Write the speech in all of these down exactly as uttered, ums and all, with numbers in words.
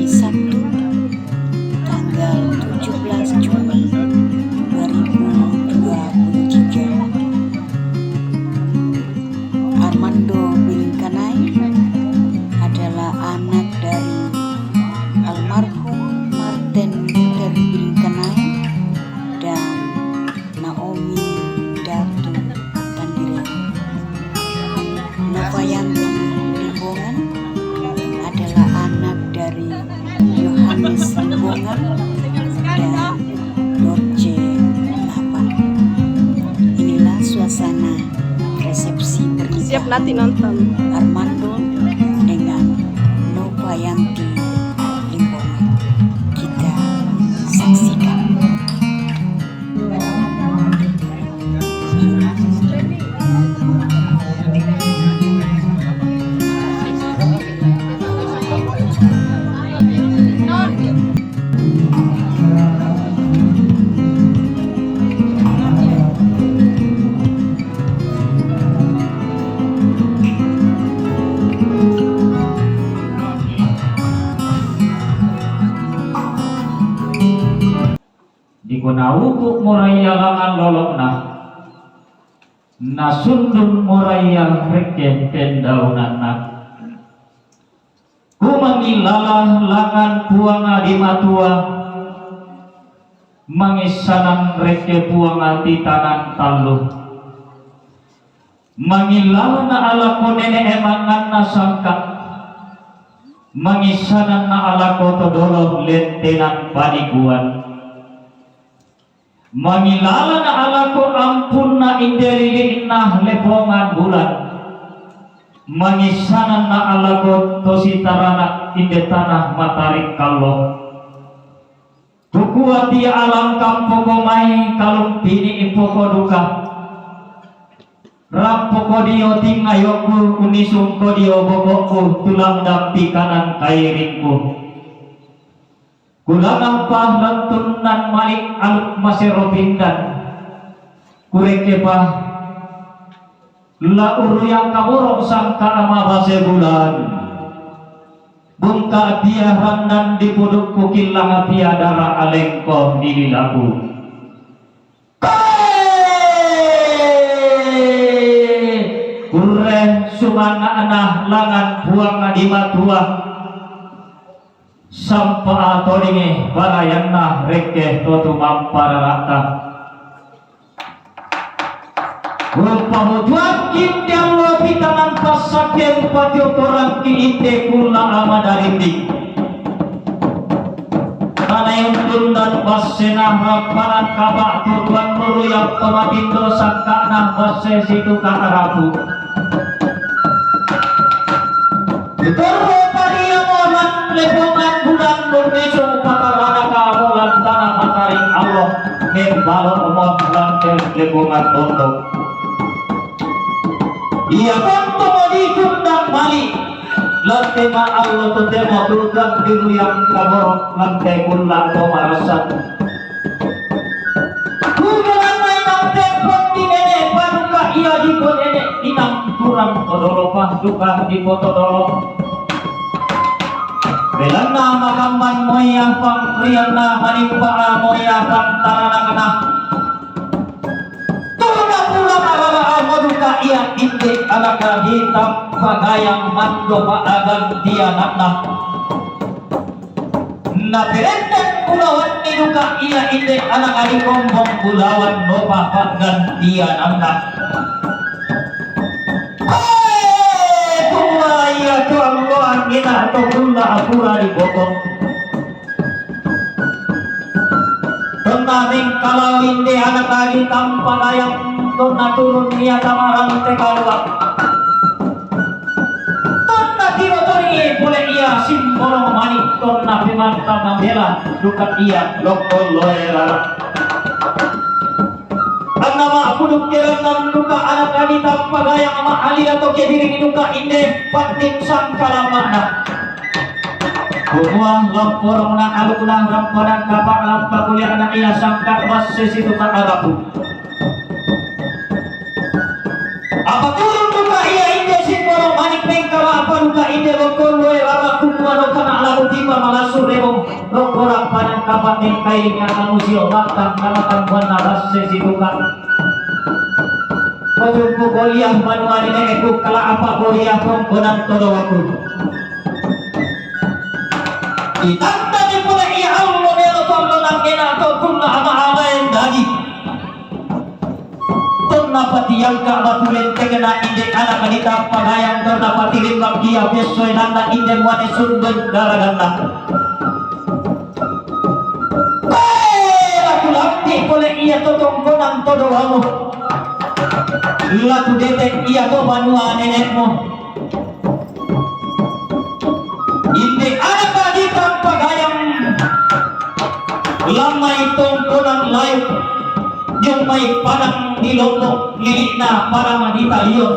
Sabtu, tanggal tujuh belas Juni dua ribu dua puluh tiga. Armando Bilingkanai adalah anak dari almarhum Martin Peter Bilingkanai dan Naomi Datu Tandirewo. Novayanti Limbongan adalah anak dari Yohanes Limbongan dan Dorce Lapan. Inilah suasana resepsi pernikahan Siap nanti nonton. Armando dengan Novayanti Limbongan. Kita saksikan. Dikona uku' moraiya langan lolo'na, nasundun moraiya rekke pendaunanna. Kumangilala langan Puang di Matua, mangissanan rekke Puang titanan tallu. Mangilalana alako nene'e manganna sangka', mangissananna alako to dolo lettenan paniguan. Mangilalana alako ampunna inde lili'na lepongan bulan, mangissananna alako to sitarana inde tana matarik kallo. Kukua tia alangkampoko mai kalumpini ipoko duka. Rappoko dio tingayokku, unnisungko dio boko'ku, tulang dampi kanan kairingku. Kulangampa lantunnan mali' aluk masero pindan. Kurekkepa la uruyang kaboro' sangka'na mabase bulan. Bungka pia randan dipudukku, killang pia dara alengko di lilaku. Kurre sumanga'na langan Puang di Matua, sampa'a todingi barayanna rekke to tumampa rara'ta. Umpahutuangki inde allo titanan passakke, upatiopporangki inde kulla' ama darinding. Manaeng tundan bassena rappanan kapa' tutuan nuru yappa matindo sangka'na basse situka' rapu. Ditorro pariamo lan lepongan bulan nunnisung patarana kamo lantana mataring allo, membalo'mo lante lepongan tondok. Ia tontomo ditundang mali', lante ma'allo totemo tugang diruyang kaboro' lante kulla' to marassan. Kubelanna inang tempon di nene' paduka ia diko nene' inang turang todolo paduka diko todolo. Belanna makamban moya pangrianna manimpa moya pantaranakna. Tuna-tuna marara moduka ia inde anakna ditampagayang mando pa'agan dianakna. Naperendeng bulawanni duka ia inde anak adi kombong bulawan nopa pa'gantiananna. Hei, kumua ia to alloang ina to kulla' apura dibokong. Tonna mengkalau inde anak adi tampagayang tonna turun ia tama rante kalua'. Tonna tiro toringi pole ia simbolong mani' tonna pemanta mabela duka ia lokko loe rara. Anna ma'pudukkerannan duka anak adi tampagayang ma'alida to kebiring duka inde panning sangkalamma'na. Kumua lopporongna alukna rampanan kapa' lampa kulia'na ia sangka' basse situka' arapu. Apa turun duka ia inde simbolo mani' mengkala apa duka inde lokko loe rara kumua lokana lalu di Malasu rebo, rokora panang kapaten kailinya anu sio matang kana tambuan nabas sesi buka. Kojumpu koliah manuani neneku kala apa koliah pongkonan todo aku. Itanta ni pula ia allo nelo tollo nangkena to kunna ama ama yang dadi. Tonna patiyangka batu lentengna inde anak dita pagayang tonna patiring bakkia pesso enanna inde muane sundeng garaganna. Laku lampi pole iya to tongkonan to doamu. Laku dete iya to banua nenekmu. Inde anak dita pagayang lammai tongkonan layu, jommai padang di Lombok, lili'na padang di Talion.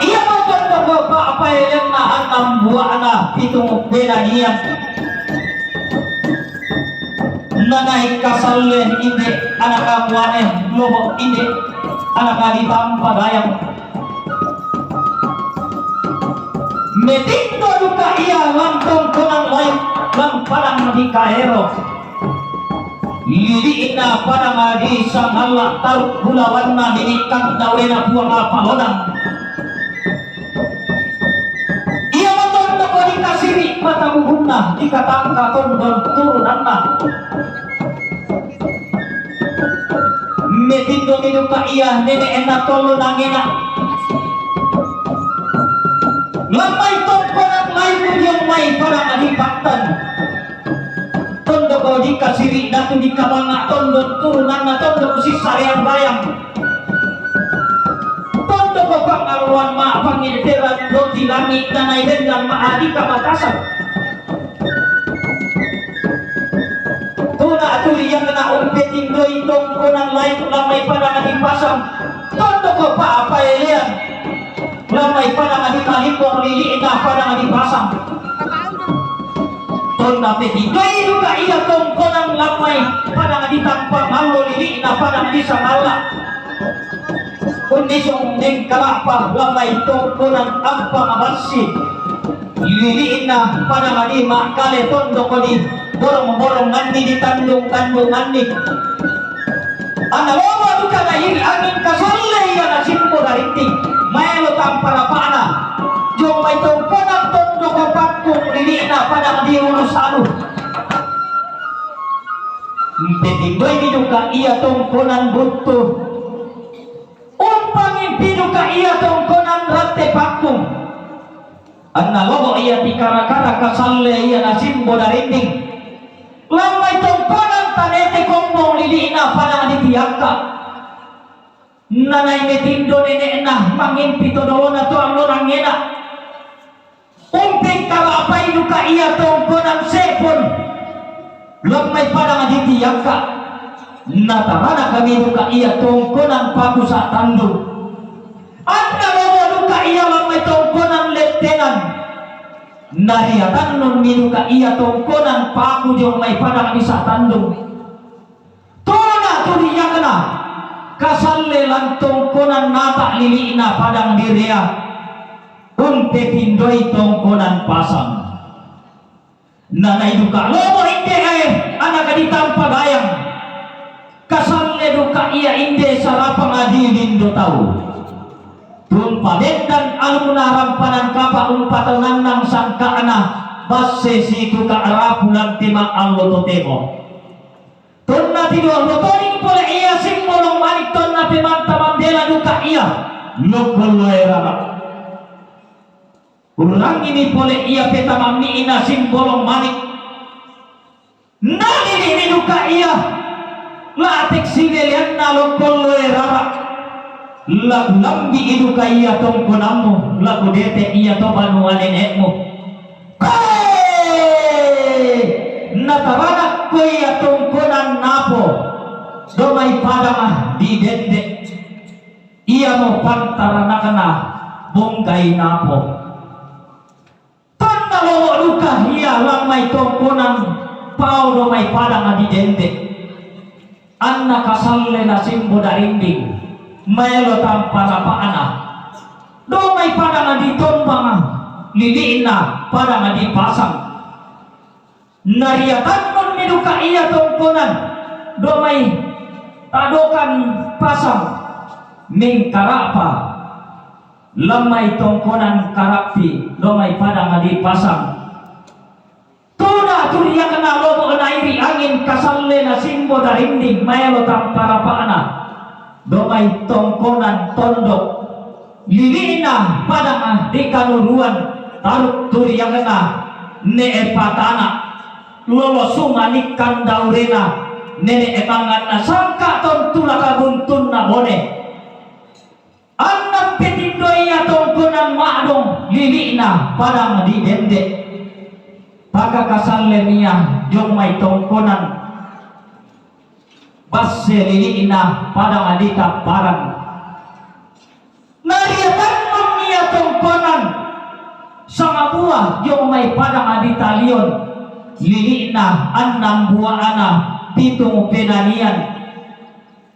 Iya makan bapak apa elenna annang buana pitung bedanian. Nanai kasalle inde anak muane Lombok inde anak dita pagayang. Metindo duka iya lan tongkonan lain lan padang di Kaero. Lili'na padang di Sangalla taru bulawanna dinikang dawena Puang Apalonang. Iya matondoko dikasiri mata buhunna dikatangka tondon turunanna. Metindo miduka iya nene ena tollo nangena. Lammai tongkonan lain jommai padang di Pattan. Tondoko dikasiri datu dikabanga tondon turunanna tondok sissareang bayang. Tondoko pangalloan ma pangilteran doti langi nanai dendang ma adika matasan. Tuna tuli yang kena umpe tindoi tongkonan lain lammai padang di Pasang. Tondoko pa apa elean. Lammai padang di Malimbong lili'na padang di Pasang. Tonna petindoi duka iya tongkonan lammai padang di Tampang Allo lili'na padang di Sangalla. Unnisung nengkalapa lammai tongkonan Ampang Bassi. Lili'na padang di Makkale tondoko di borong-boronganni di tandung-tandunganni. Anna lomo duka nairi angin kasalle iya nasimbo darinding maelo tampa rapa'na. Jommai tongkonan tondoko pakkung lili'na padang di Ulu Salu. Mpetindoimi duka iya tongkonan Buttu. Umpangimpi duka iya tongkonan Ratte Pakkung. Anna lomo iya tikara-kara kasalle iya nasimbo darinding. Lammai tongkonan tanete kombong lili'na padang di Tiakka. Nanai metindo nene'na mangimpi to dolona to allo nangena. Umpeng kalapai duka iya tongkonan Sepon. Lammai padang di Tiakka. Nataranakami duka iya tongkonan Paku Satandung. Anna lomo duka iya lammai tongkonan Lettenan. Nariatannunmi duka iya tongkonan Paku jommai padang di Satandung. Tona turiakna kasalle lan tongkonan Nata lili'na padang di Rea. Umpetindoi tongkonan Pasang. Nanai duka lomo inde ae anak di Tampagayang. Kasalle duka iya inde sarapang adi lindo tau. Tumpa bendan alumna rampanan kapa umpatonannang sangka'na basse situka rapu lan tema allo totemo. Tonna tido allo toning pole iya simbolong manik tonna pemanta mambela duka iya. Lokkolloe rara. Urrangini pole iya petamammi'na simbolong manik. Nalili'mi duka iya. La'tek sileleanna lokkolloe rara. Laku lambi'i duka iya tongkonammu, laku dete iya to banua nene'mu. Hei! Nataranakko iya tongkonan Napo, domai padang di Dende. Iyamo pantaranakna bongkai Napo. Tonna lomo duka iya lammai tongkonan Pao domai padang di Dende. Anna kasalle nasimbo darinding maelo tampa rapa'na. Domai padang di Tombang lili'na padang di Pasang. Nariatannun mi duka ia tongkonan, domai tadokan Pasang, mengkara'pa, lammai tongkonan Karappi, domai padang di Pasang. Tuna turiakna lobo nairi angin, kasalle na simbo darinding maelo tampa rapa'na, domai tongkonan Tondok, lili'na padang di Kanuruan, taruk turiakna ne'e patana, lolo sumanikkan daurena, nene'e manganna sangka tontula kabuntunna bone. Annang petindoi ia tongkonan Ma'dong, lili'na padang di Dende. Paka kasalle mia jong mai tongkonan Basse, lili'na padang di Tapparan. Nariatannun mia tongkonan Sangabua jong mai padang di Talion, lili'na annang bua'na Pitung Penanian.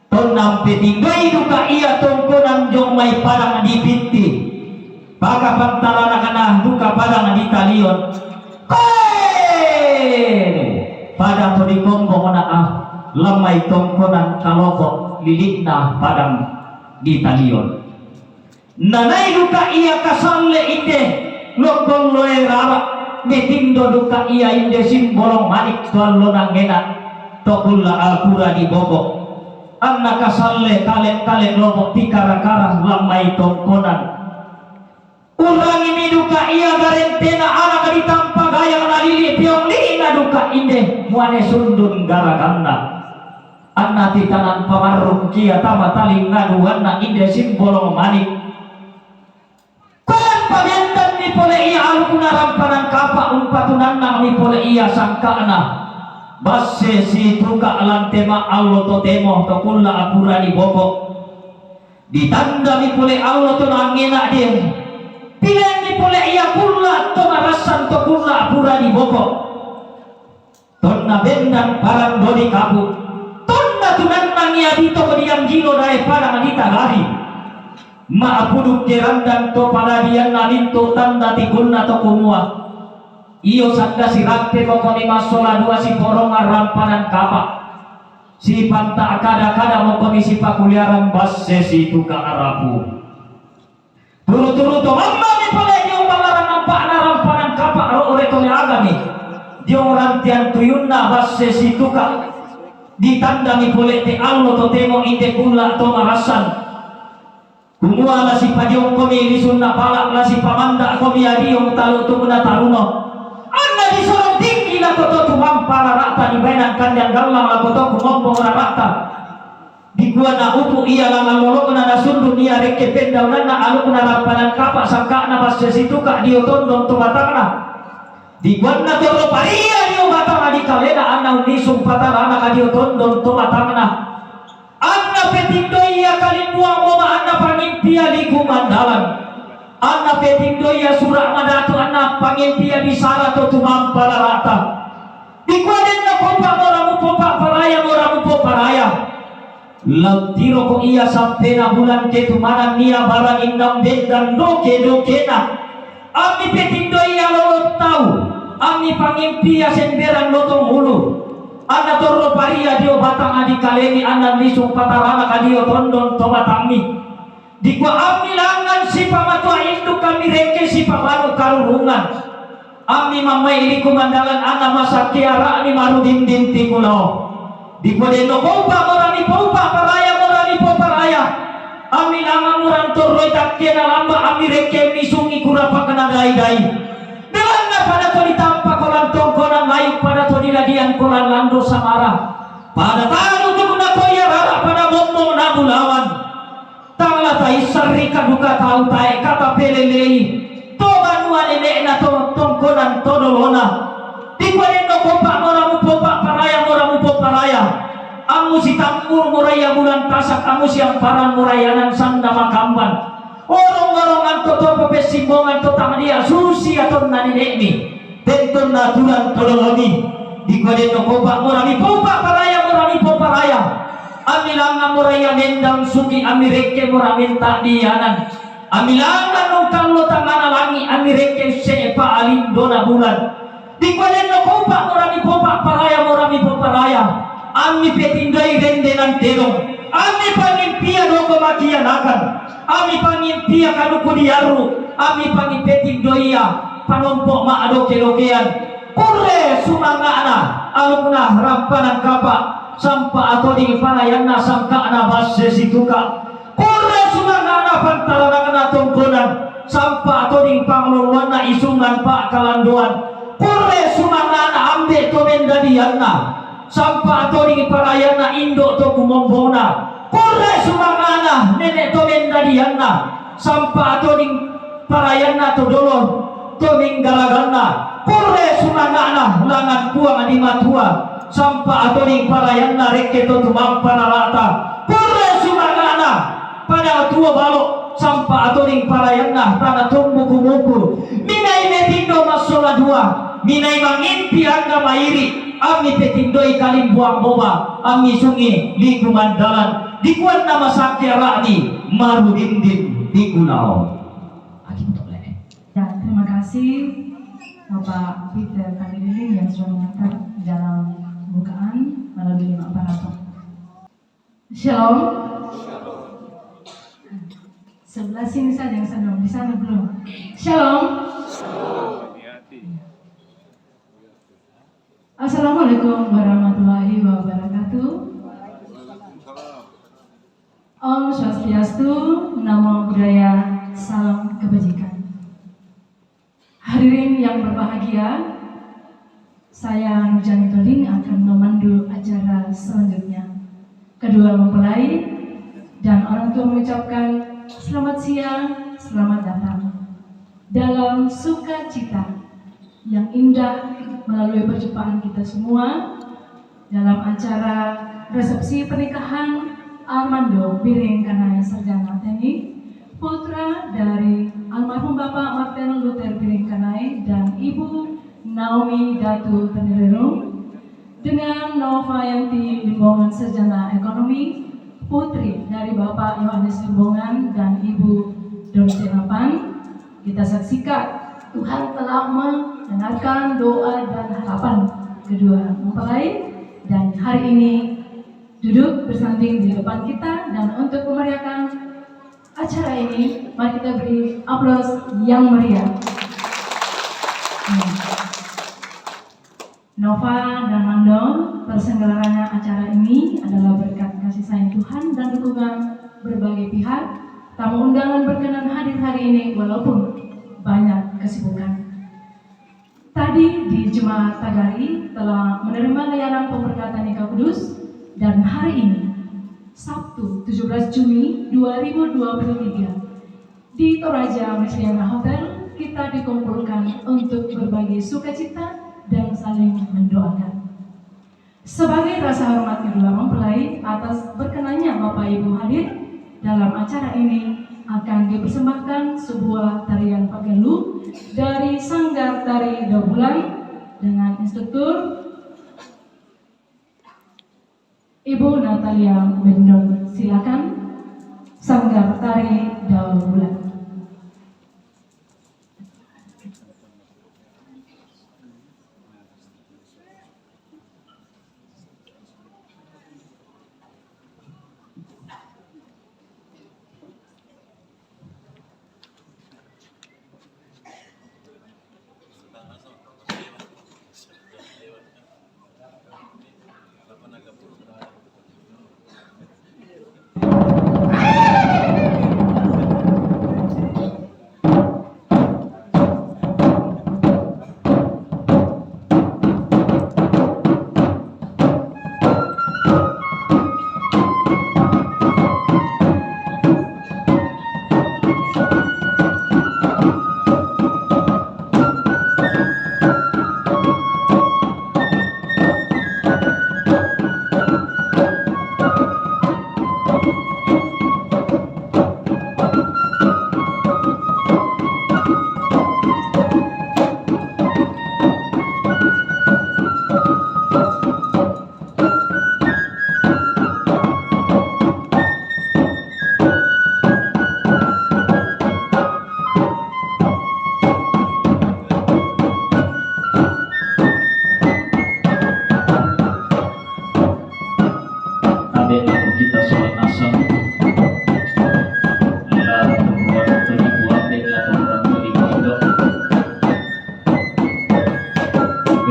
Tonna petindoi duka ia tongkonan jong mai padang di Pitti, paka pantaranakna duka padang di Talion. Hei! Pada to dikombongna, ah, lammai tongkonan Kaloko, lili'na padang di Talion. Nanai duka ia kasalle inde lokkon loe rara, metindo duka ia inde Simbolong Manik to allo nangena, to kulla apura di Boko. Anna kasalle kale-kale lobo tikara-kara lammai tongkonan. Urangimi duka ia garentena anak ditampa gayang nalili piong li'na duka inde muane sundun garaganna. Anna titanan pamarrung kia tama talinga duanna inde Simbolong Manik. Kuan pabendanni pole ia alukna rampanan kapa, umpatunannangmi pole ia sangka'na Basse Situka lante ma allo totemo to kulla apura di Boko. Ditandami pole allo to nangena de. Pilenni pole ia kulla to marassan to kulla apura di Boko. Tonna bendan parang dodi kapu, tonna tunannang ia dito dianggilo dae padang di Tagari. Ma'puduk kerandan to padadianna lintu tanda tikunna to kumua. Iyo sanda sirappe mokoni massola dua siporongan rampanan kapa. Sipanta kada-kada mokoni sipakuliaran Basse Situka arapu. Turu-turu to mammami pole diong balaran nampa'na rampanan kapa ro ore tole agami. Diong rantian tuyunna Basse Situka. Ditandami pole te allo totemo inde kulla to marassan. Kumua la sipadiongkomi lisunna pala, la sipamanda'komi adiong talutukna taruno. Anna disorong tinggi lako to tumampa rara'ta, dibaenan kandiang gallang lako to kumombong rara'ta. Dikua na upu ia langan lolokna nasundun ia rekke pendaunanna alukna rampanan kapa sangka'na Basse Situka dio tondon to batangna. Dikuanna torro paria dio batang di kalena anna unnisung patarana ka dio tondon to batangna. Anna petindoi ia kalimbuang moma anna pangimpia liku mandalan. Anna petindoi ia sura' madatu anna pangimpia bisara to tumampa rara'ta. Dikua denno kopa mora mupopa paraya, mora mupopa paraya. Lau tiroko ia sampena bulan ketumanan nia barang innang bendan doke-dokena. Ammi petindoi ia lolot tau, ammi pangimpia semberan lotong ulu. Anna torro paria dio batang adi kalemi anna lisung patarana ka dio tondon to batangmi. Dikua ammi langan sipamatua induk kami rekke sipabanu karurungan. Ammi mammai liku mandalan anna masakke ara'mi marudindin tikulao. Dikua denno poupa mora mipopa paraya, mora mipopa paraya. Ammi langan mora ntorroi takkena lamba ammi rekke misungi kurapakna dai-dai. Belanna pada to ditampa kolan tongkonan layu pada to diladian kolan lando samara. Pada talutukna ko ia rara pada mommong na bulawan. Tang la taissarrika duka tau tae kata pelelei to banua nene'na to tongkonan to dolona. Dikua denno kopa mora mupopa paraya, mora mupopa paraya. Ammu sitammur mora ia bulan tasak, ammu siamparan mora ia nan sanda makamban. Orong-orongan to topo pessimbongan to tangdia susi atonna nene'mi. Tentonna aturan to doloni. Dikua denno kopa mora mipopa paraya, mora mipopa paraya. Ammi langan mora ia mendang suki, ammi rekke mora menta dianan. Ami langan nongkallo tangngana langi', ami rekke usse'e pa'alindona bulan. Dikua denno kopa' mora mipopa' paraya, mora mipoparaya. Ami petindoi rendenan tedong. Ami pangimpia doko makianakan. Ami pangimpia kanuku diarru. Ami pangimpetindoi ia panompo' ma'doke-dokean. Kurre sumanga'na alukna rampanan kapa', sampa' atoding parayanna sangka'na basse situka'. Kurre sumanga'na pantaranakna tongkonan, sampa' atoding pangloloanna isungan pa'kalandoan. Kurre sumanga'na ambe' to mendadianna, sampa' atoding parayanna indo' to kumombona. Kurre sumanga'na nene' to mendadianna, sampa' atoding parayanna to dolo to menggaraganna. Kurre sumanga'na langan Puang di Matua, sampa' atoding parayanna rekke to tumampa nara'ta. Kurre sumanga'na padang tuo balo', sampa' atoding parayanna tana tommuku-muku. Minai metindo massola dua, minai mangimpi angga mairi', ami petindoi kalimbuang boba, ami sungi liku mandalan, dikuanna masakke ara'mi maru dindin dikulao. Aki untuk lene. Ya, terima kasih Bapak Peter Kamiling yang sudah mengantar dalam pembukaan melalui lima paragraf. Shalom. Sebelah sini saja yang sedang, di sana belum. Shalom. Assalamualaikum warahmatullahi wabarakatuh. Om Swastiastu, Namo Buddhaya, Salam Kebajikan. Hadirin yang berbahagia, saya Nurjani Toding akan memandu acara selanjutnya. Kedua mempelai dan orang tua mengucapkan selamat siang, selamat datang dalam sukacita yang indah melalui perjumpaan kita semua dalam acara resepsi pernikahan Armando Biring Kanai Sarjana Teknik, putra dari almarhum Bapak Martin Luther Biring Kanai dan Ibu Naomi Datu Tenirung, dengan Novayanti Limbongan Sarjana Ekonomi, putri dari Bapak Yohanes Limbongan dan Ibu Dorce Napan. Kita saksikan Tuhan telah mendengarkan doa dan harapan kedua mempelai, dan hari ini duduk bersanding di depan kita, dan untuk memeriahkan acara ini, mari kita beri aplaus yang meriah. Hmm. Nova dan Mando, terselenggaranya acara ini adalah berkat kasih sayang Tuhan dan dukungan berbagai pihak. Tamu undangan berkenan hadir hari ini walaupun banyak kesibukan. Tadi di Jemaat Tagari telah menerima layanan pemberkatan nikah kudus, dan hari ini, Sabtu tujuh belas Juni dua ribu dua puluh tiga, di Toraja Mesliana Hotel, kita dikumpulkan untuk berbagi sukacita dan saling mendoakan. Sebagai rasa hormat kedua mempelai atas berkenannya Bapak Ibu hadir dalam acara ini, akan dipersembahkan sebuah tarian Pagelu dari Sanggar Tari Daubulan dengan instruktur Ibu Natalia Bendon. Silakan, Sanggar Tari Daubulan.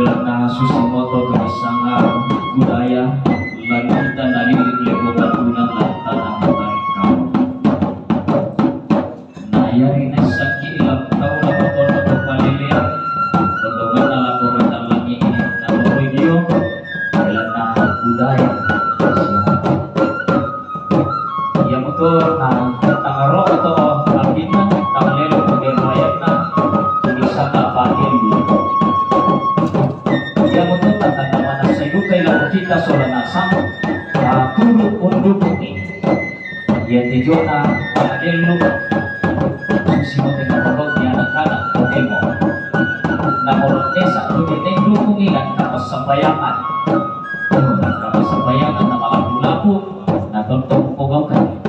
Lana susimoto kebisangan budaya, langitan nalilit lepo batunan lantana matarikau. Nah, yari naissakki ilang tau napotono to palelean, tondonganna lako ratan langi, na loro dio, lana budaya. Iyamuto na tangaro to apinna, tanglelo to beroayanna, tulisana pahelu. Iyamuto tanda manassa duka ila kita sola nasang, ah, turu undukungi. Iya tejona pahelu, susi mate napolokki anak-anak totemo. Napolok desa tu tete dukungi dan kapassambayangan. Tuh, dan kapassambayangan na malapu-lapu, na tonto pogaukan.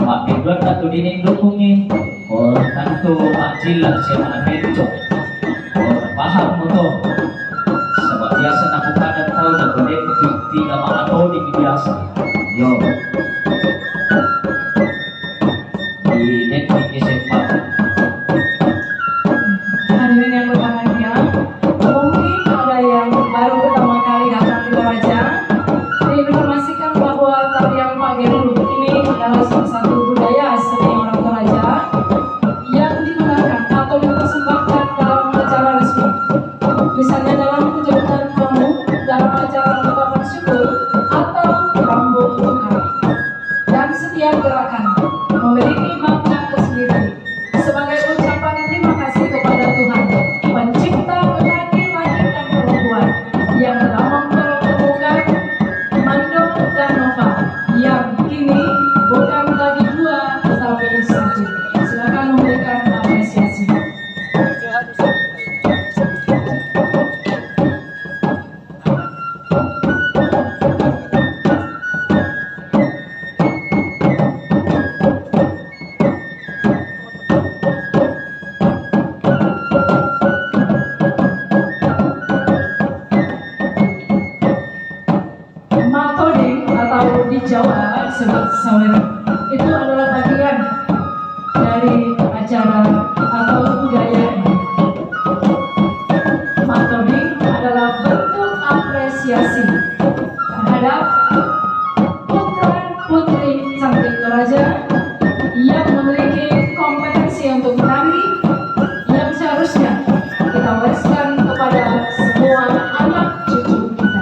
Mappeduanna tu dining dukungi, oh, tantu majjilla sia mana pencok. Oh, paham mo to. Sebab biasa nakupada tau na kode tidak mana toding biasa. Yo. Di Netflix S P. Hadirin yang berbahagia, mungkin ada yang baru pertama kali datang ke Toraja. Diinformasikan bahwa tarian Pak Gerlu ini adalah salah satu budaya seni orang Toraja yang digunakan atau dipersembahkan dalam acara resmi. Misalnya dalam penjemputan tamu, dalam acara ungkapan syukur, atau rombong tukar. Dan setiap gerakan memiliki makna tersendiri. Sebagai ucapan terima kasih kepada Tuhan, pencipta laki-laki dan perempuan yang telah mempertemukan Mando dan Nova, yang kini bukan lagi dua tapi satu. Silakan memberikan apresiasi. Matoding atau di Jawa disebut sawer itu adalah bagian dari acara atau budaya ini. Matoding adalah bentuk apresiasi terhadap putra putri cantik Toraja yang memiliki kompetensi untuk menari yang seharusnya kita wariskan kepada semua anak cucu kita.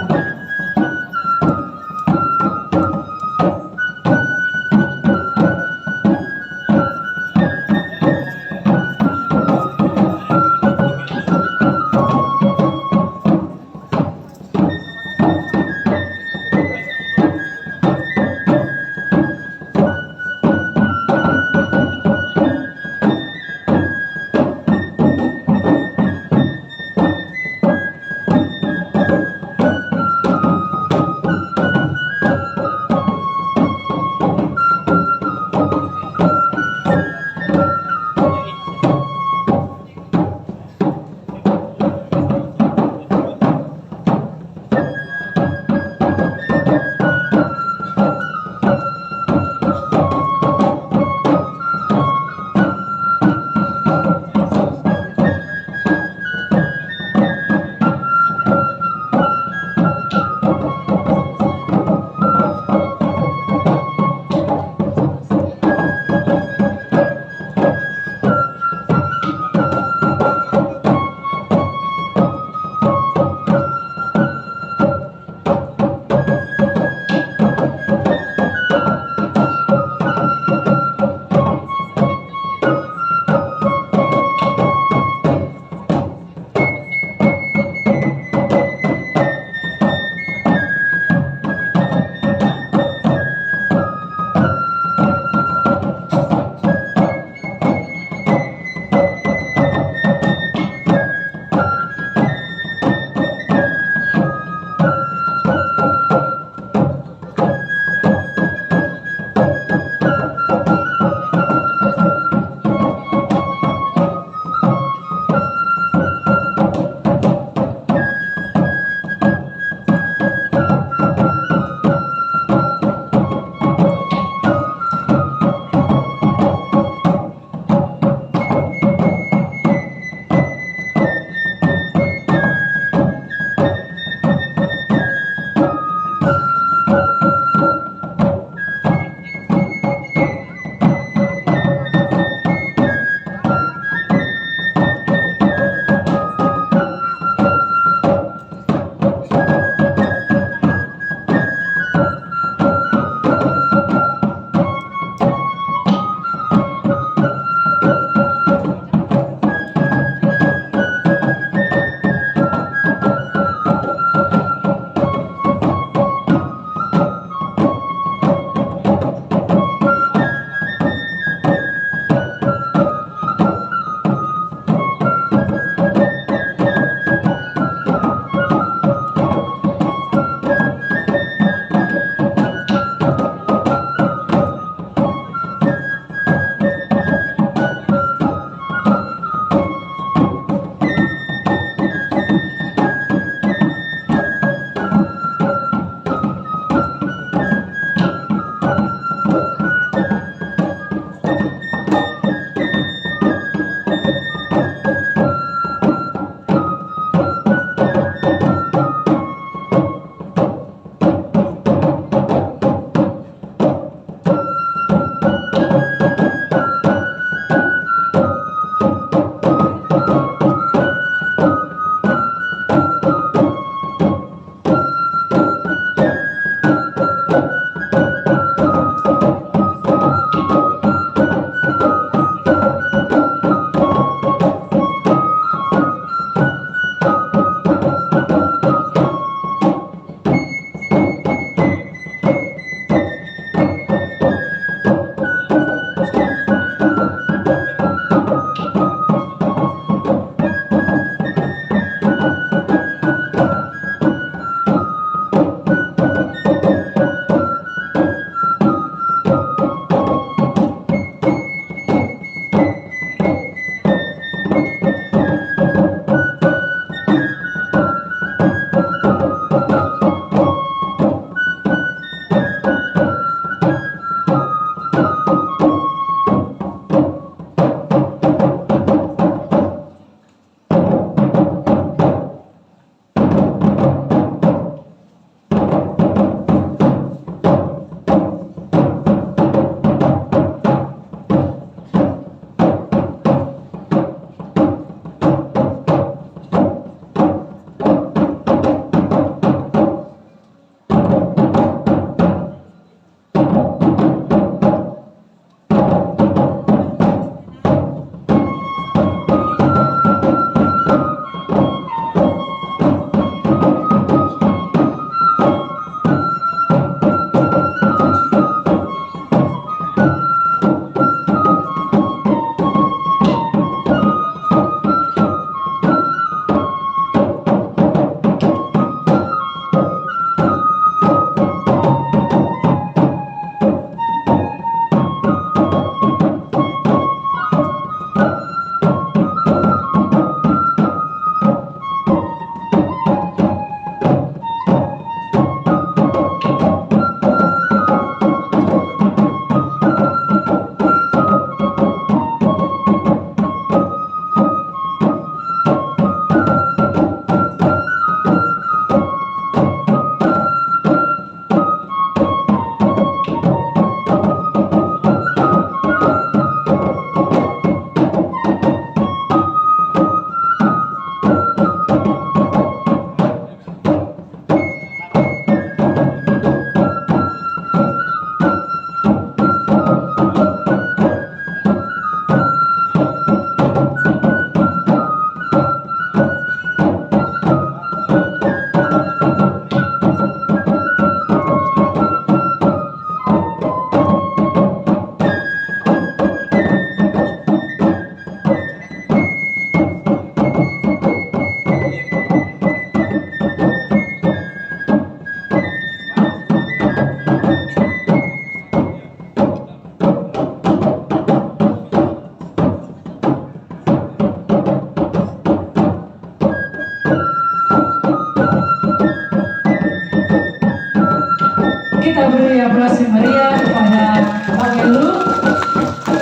Kita beri aplaus yang meriah kepada Pak Gelu.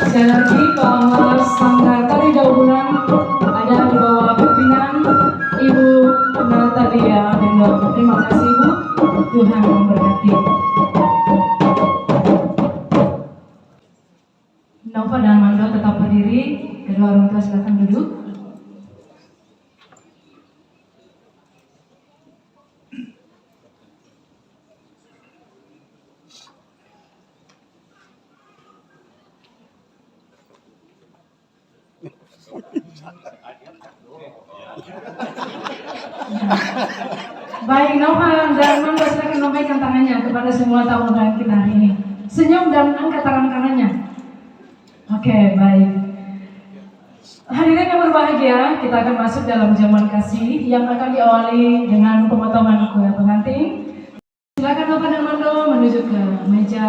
Sekali lagi, bahwa Sanggar Tari Daubulan ada di bawah pimpinan Ibu Natalia Bendor. Terima kasih, Bu. Tuhan memberkati. Nova dan Mando tetap berdiri. Kedua orang tua silakan duduk. Baik, Nova dan Mando, silakan lambaikan tangannya kepada semua tamu undangan kita hari ini. Senyum dan angkat tangan kanannya. Oke, baik. Hadirin yang berbahagia, kita akan masuk dalam jamuan kasih yang akan diawali dengan pemotongan kue pengantin. Silakan Nova dan Mando menuju ke meja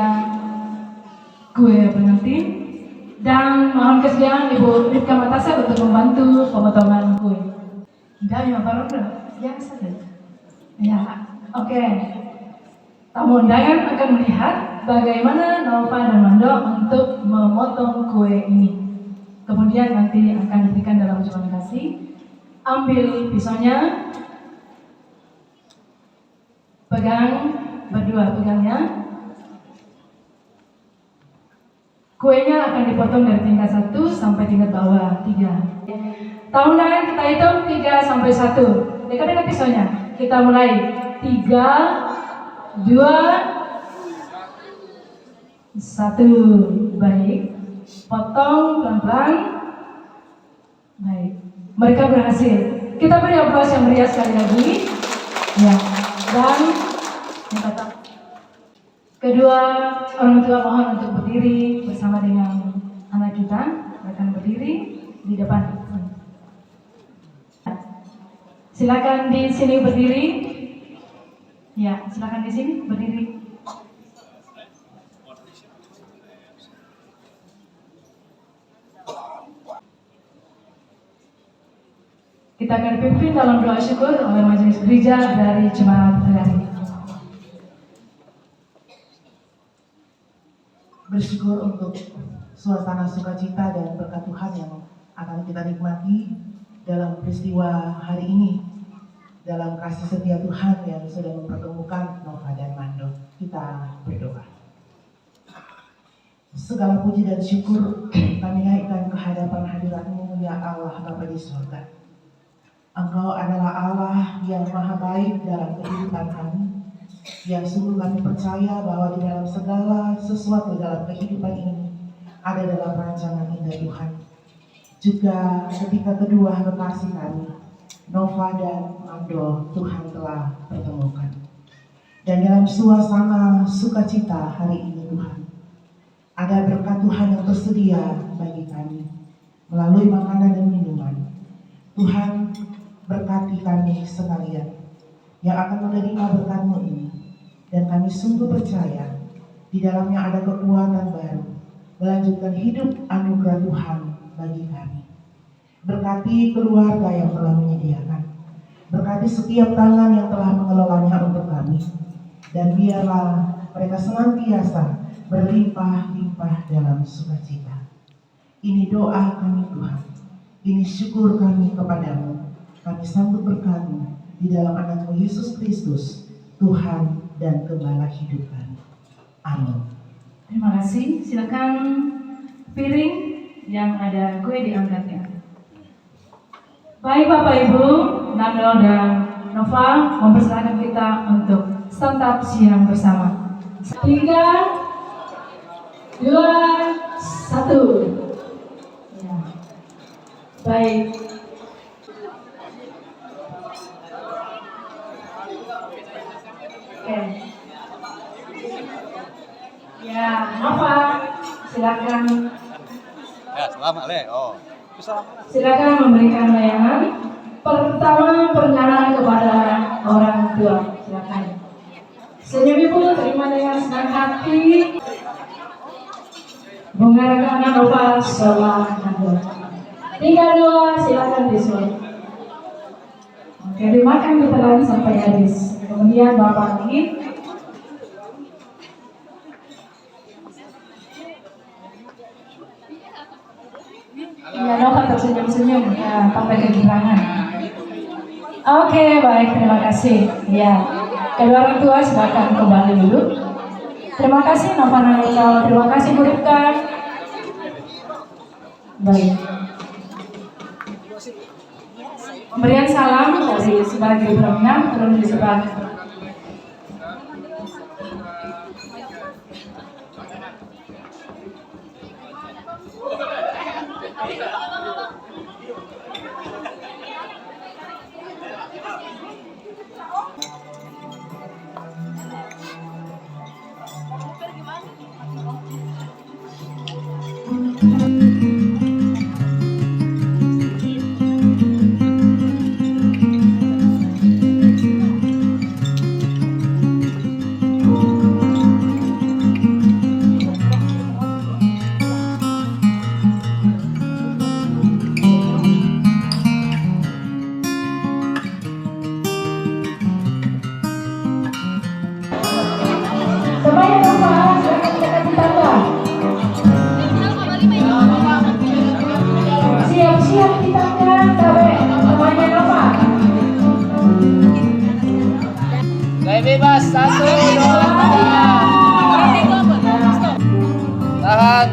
kue pengantin. Dan mohon kesediaan Ibu Rifka Matasar untuk membantu pemotongan kue. Tidak, ya, Pak Rondo. Biasa saja. Ya, oke. Tamu undangan akan melihat bagaimana Nova dan Mando untuk memotong kue ini. Kemudian nanti akan diberikan dalam jamuan kasih. Ambil pisaunya, pegang berdua, pegangnya. Kuenya akan dipotong dari tingkat satu sampai tingkat bawah, tiga. Tamu undangan, kita hitung tiga sampai satu. Dekat-dekat pisaunya. Kita mulai. Tiga, dua, satu. Baik. Potong pelan-pelan. Baik. Mereka berhasil. Kita beri aplaus yang meriah sekali lagi. Ya. Dan minta tolong. Kedua orang tua mohon untuk berdiri bersama dengan anak kita. Rekan berdiri di depan. Silakan di sini berdiri. Ya, silakan di sini berdiri. Kita akan dipimpin dalam doa syukur oleh Majelis Gereja dari Jemaat Kendari. Bersyukur untuk suasana sukacita dan berkat Tuhan yang akan kita nikmati dalam peristiwa hari ini, dalam kasih setia Tuhan yang sudah mempertemukan Nova dan Mando. Kita berdoa. Segala puji dan syukur kami naikkan ke hadapan hadirat-Mu, ya Allah, Bapa di surga. Engkau adalah Allah yang maha baik dalam kehidupan kami, yang sungguh kami percaya bahwa di dalam segala sesuatu dalam kehidupan ini ada dalam rancangan indah Tuhan. Juga ketika kedua kekasih kami, Nova dan Mando, Tuhan telah pertemukan. Dan dalam suasana sukacita hari ini, Tuhan, ada berkat Tuhan yang tersedia bagi kami melalui makanan dan minuman. Tuhan, berkati kami sekalian yang akan menerima berkat-Mu ini. Dan kami sungguh percaya di dalamnya ada kekuatan baru, melanjutkan hidup anugerah Tuhan bagi kami. Berkati keluarga yang telah menyediakan. Berkati setiap tangan yang telah mengelolanya untuk kami. Dan biarlah mereka senantiasa berlimpah-limpah dalam sukacita. Ini doa kami, Tuhan. Ini syukur kami kepada-Mu. Kami sanggup berkat-Mu di dalam Anak-Mu, Yesus Kristus, Tuhan dan Gembala hidup kami. Amin. Terima kasih. Silakan piring yang ada kue diangkatnya. Baik, Bapak, Ibu, Nando dan Nova, mempersilakan kita untuk santap siang bersama. Tiga, dua, satu. Ya. Baik. Oke. Ya, Nova, silakan. Ya, selamat, Le. Oh. Silakan memberikan layanan. Pertama, perkenalan kepada orang tua. Silakan. Senyum Ibu, terima dengan senang hati. Bunga Rekana Nova, selamat. Tiga, dua, silakan tisu. Oke, dimakan, ditelan sampai habis. Kemudian Bapak lagi. Senyum-senyum, ya, sampai kegirangan. Oke, baik, terima kasih. Ya, kedua orang tua silakan kembali dulu. Terima kasih, Nova Nalika. Terima kasih, Bu Ripka. Baik. Pemberian salam dari sebagai pemenang, turun di sebelah. Semuanya, Bapak, silakan dekat di tangga. Siap-siap di tangga, K B. Semuanya, Bapak. Gaya bebas, satu, dua, tiga. Tahan.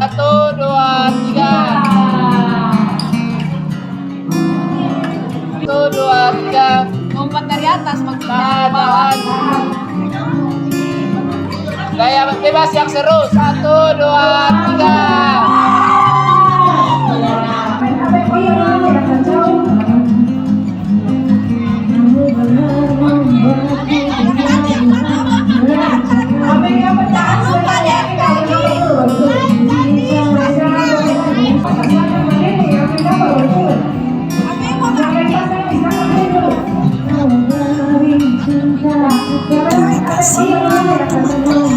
Satu, dua, tiga. Satu, dua, tiga. Lompat dari atas maksudnya. Tahan, tahan. Gaya bebas yang seru. Satu, dua, tiga. Terima kasih teman-teman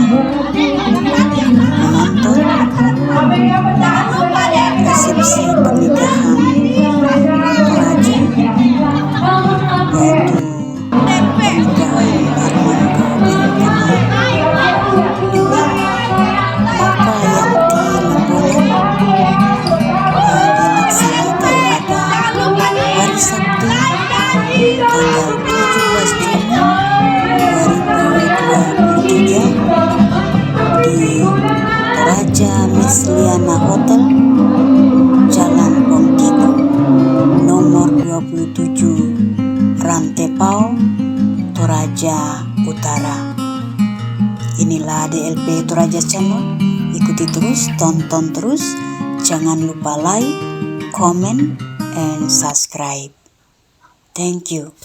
yang menonton resepsi pernikahan Raja, yaitu pernikahan Arman Kabir dengan Bapak Yanti Lambonan. Dilaksanakan pada hari Sabtu, tanggal tujuh belas Juni dua ribu dua puluh tiga, di Toraja Mesliana Hotel, Jalan Pongkiko, nomor dua puluh tujuh, Rantepao, Toraja Utara. Inilah D L P Toraja Channel. Ikuti terus, tonton terus. Jangan lupa like, comment, and subscribe. Thank you.